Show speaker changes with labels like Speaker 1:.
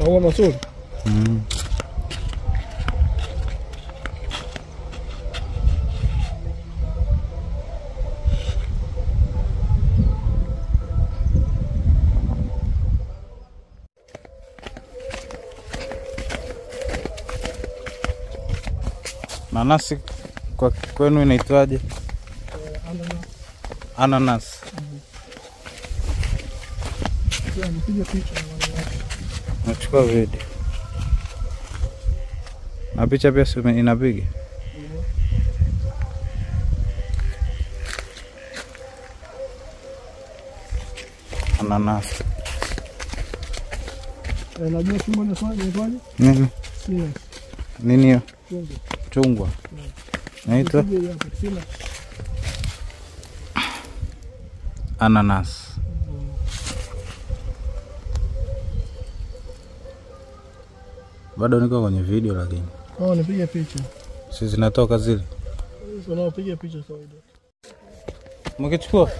Speaker 1: Maua mazuri.
Speaker 2: Nanasi kwa kwenu inaitwaje? Ananas. Nachukua video. Na picha pia inapiga. Ananas.
Speaker 1: Najua chungwa inaitwaje?
Speaker 2: Nini? Nini hiyo? Chungwa. Naitwa ananas. Bado niko kwenye video lakini.
Speaker 1: Oh, nipige picha.
Speaker 2: Si zinatoka zile?
Speaker 1: Unapiga picha kawaida.
Speaker 2: Mkichukua?